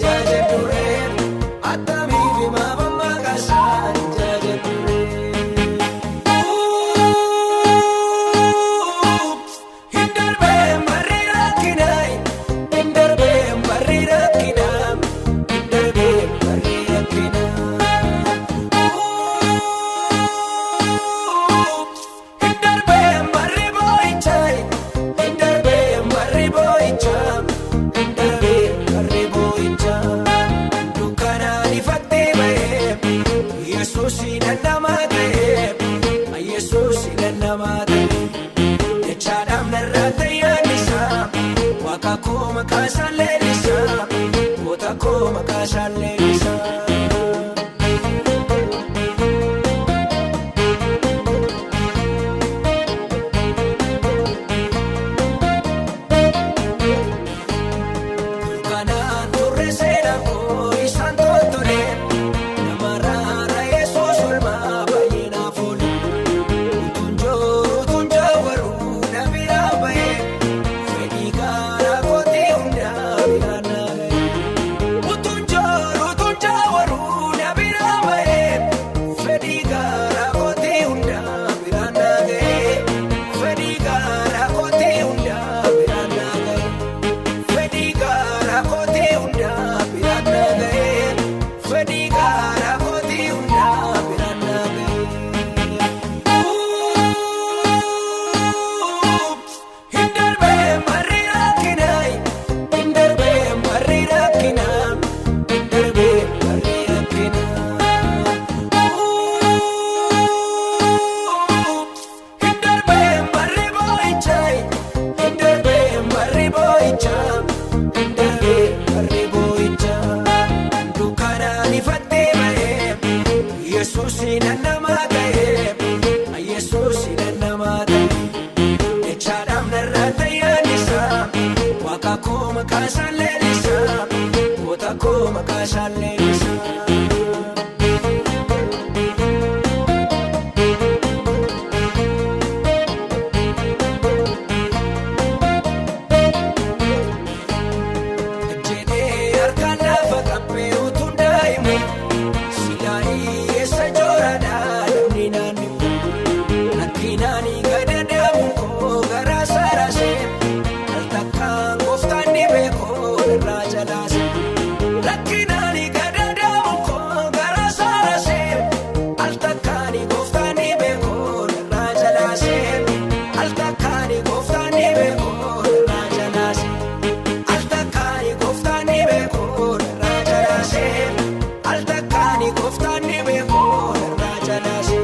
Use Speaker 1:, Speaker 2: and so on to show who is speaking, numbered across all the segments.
Speaker 1: Jaajaduree attamiif himaaf maqaa isaa jaajaduree. Hin darbee barri rakkinaa, hin darbee barri rakkinaa, hin darbee barri rakkinaa. Hin darbee barri boo'ichaa, hin darbee barri boo'ichaa, hin darbee barri boo'ichaa. Dukkanaan ifattee ba'ee, Yesuus namaa ta'ee, Yesuus namaa ta'ee. Jechaadhaaf narraa tayyaan isaa, Waaqa koo maqaa isaan leellisaa, Goota koo maqaa isaan leellisaa. Dukkanaan turre seenaa koo isaan tottole, namarraa Yesuus olmaa baay'ee naaf oole. Utuun jooru utuun jaawaruu na biraa ba'ee, fedhii garaa kootii hundaa biraan na ga'e. Utuun jooru utuun jaawaruu na biraa ba'ee, fedhii garaa kootii hundaa biraan na ga'e. Fedhii garaa kootii hundaa biraan na ga'e. Fedhii garaa kootii hundaa biraan na ga'e. Fedhii garaa kootii hundaa biraan na ga'e. Hin darbee barri rakkinaa, hin darbee barri rakkinaa, hin darbee barri rakkinaa. Hin darbee barri boo'ichaa, hin darbee barri boo'ichaa, hin darbee barri boo'ichaa. Dukkanaan ifattee ba'ee, Yesuus namaa ta'ee, Yesuus namaa ta'ee. Jechaadhaaf narraa tayyaan isaa, Waaqa koo maqaa isaan leellisaa, Goota koo maqaa isaan leellisaa. Jedhee harkaan lafa qabbee utuun daa'imu, silaayi eessa jooraadhaa namni naannimu. Rakkinaan gadadaamu koo garaa saraasee, al takkaan gooftaan ni beekoo irraa jalaase. Rakkinaan gadadaamu koo garaa saraasee, al takkaan gooftaan ni beekoo irraa jalaase. Al takkaan gooftaan ni beekoo irraa jalaase. Al takkaan gooftaan ni beekoo irraa jalaase. Al takkaan gooftaan ni beekoo irraa jalaase.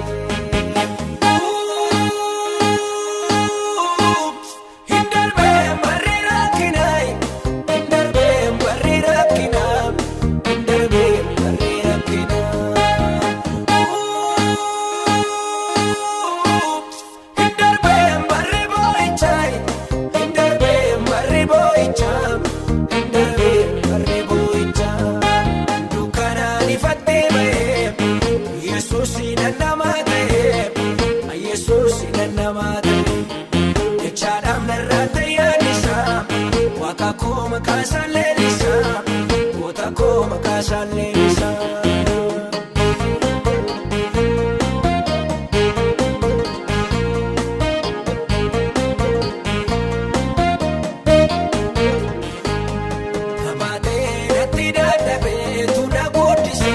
Speaker 1: Hin darbee barri rakkinaa, hin darbee barri rakkinaa, hin darbee barri rakkinaa. Hin darbee barri boo'ichaa, hin darbee barri boo'ichaa, hin darbee barri boo'ichaa. Dukkanaan ifattee ba'ee, Yesuus namaa ta'ee, Yesuus namaa ta'ee. Jechaadhaaf narraa tayyaan isaa, Waaqa koo maqaa isaan leellisaa, Goota koo maqaa isaan leellisaa. Nabaatee natti dadhabee na guddise,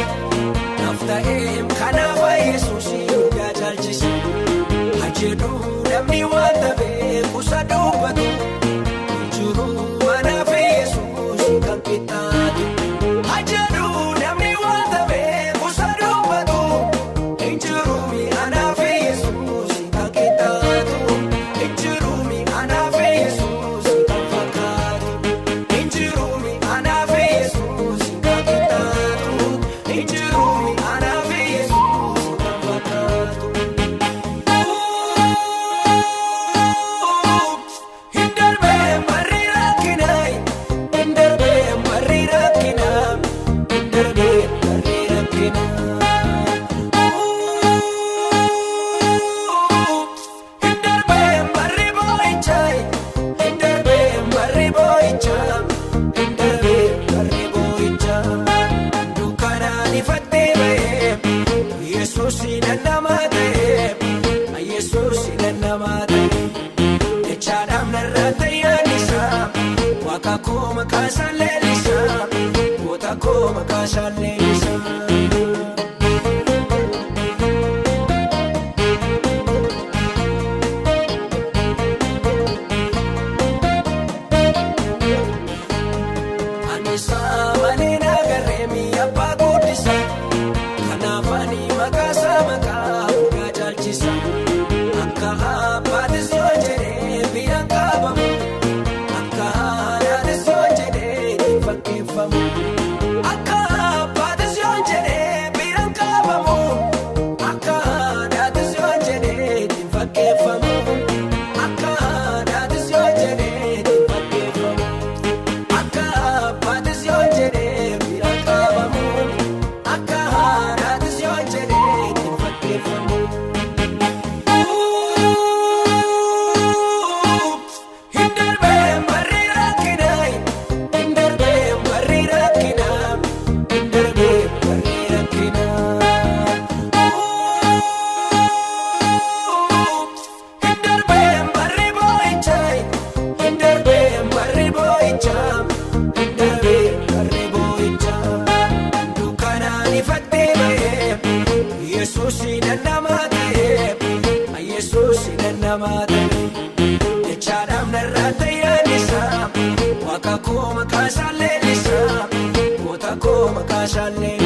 Speaker 1: naaf ta'eem kanaaf Yesuus hundaa caalchise. Hajedhu namni wanta beeku isa dubbatu, hin jiru manaaf Yesuus kan qixxaatu. Hajedhu namni wanta beeku isa dubbatu, hin jiru anaaf Yesuus kan qixxaatu. Hin jiru anaaf Yesuus kan fakkaatu. Hin jiru anaaf Yesuus kan isaan leellisa. Goota koo maqaa isaan leellisa. Annisaa malee nagarree mi'a abbaa guddisa. Kanaaf ani maqaa isaa maqaa hundaa caalchisa. Akka abbaatis yoo jedhee biyya qabamu. Akka haadhaatis yoo jedhee hin fakkeeffamu. Akka abbaatis yoo jedhee biyya qabamu. Akka haadhaatis yoo jedhee hin fakkeeffamu. Akka haadhaatis yoo jedhee hin fakkeeffamu. Akka abbaatis yoo jedhee bira qabamu. Akka haadhaatis yoo jedhee hin fakkeeffamu. Hin darbee barri rakkinaa, hin darbee barri rakkinaa, hin darbee barri rakkinaa. Hin darbee barri boo'ichaa, hin darbee barri boo'ichaa, hin darbee barri boo'ichaa. Dukkanaan ifattee ba'ee, Yesuus namaa ta'ee, Yesuus namaa ta'ee. Jechaadhaaf narraa tayyaan isaa, Waaqa koo maqaa isaan leellisaa, Goota koo maqaa isaan leellisaa.